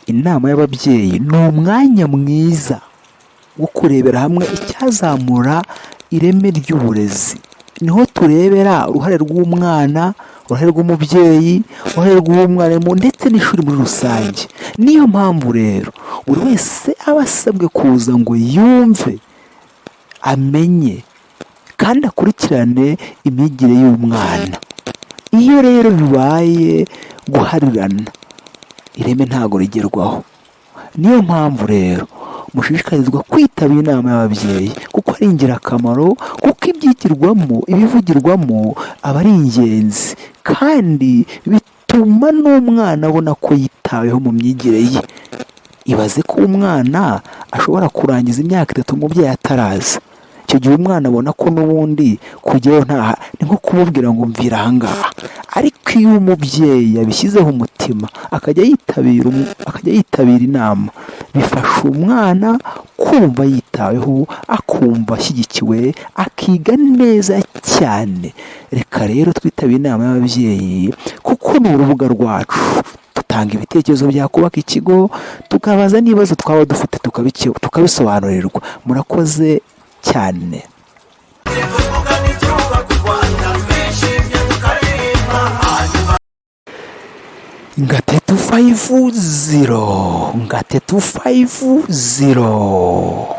Inama y'ababyeyi ni umwanya mwiza wo kurebera hamwe icyazamura ireme ry'uburezi. Niho turebera uruhare rw'umwana, uruhare rw'umubyeyi, uruhare rw'umwarimu ndetse n'ishuri muri rusange. Niyo mpamvu rero buri wese aba asabwe kuza ngo yumve, amenye kandi akurikirane imyigire y'umwana. Iyo rero bibaye guharirana, ireme ntabwo rigerwaho. Niyo mpamvu rero mushishikarizwa kwitabira inama y'ababyeyi kuko ari ingirakamaro, kuko ibyigirwamo, ibivugirwamo aba ari ingenzi kandi bituma n'umwana abona ko yitaweho mu myigire ye. Ibaze ko umwana ashobora kurangiza imyaka 3 umubyeyi ataraza. Icyo gihe umwana abona ko n'ubundi kujyayo nta ni nko kumubwira ngo mvira aha ngaha. Ariko iyo umubyeyi yabishyizeho umutima akajya yitabira inama, bifasha umwana kumva yitaweho, akumva ashyigikiwe, akiga neza cyane. Reka rero twitabire inama y'ababyeyi kuko ni urubuga rwacu. Dutanga ibitekerezo byakubaka ikigo, tukabaza n'ibibazo twaba dufite tukabisobanurirwa. Murakoze cyane. Tuvuga n'icyubaka u Rwanda, twishimye tukaririmba hanyuma. Gatatu 50, 350.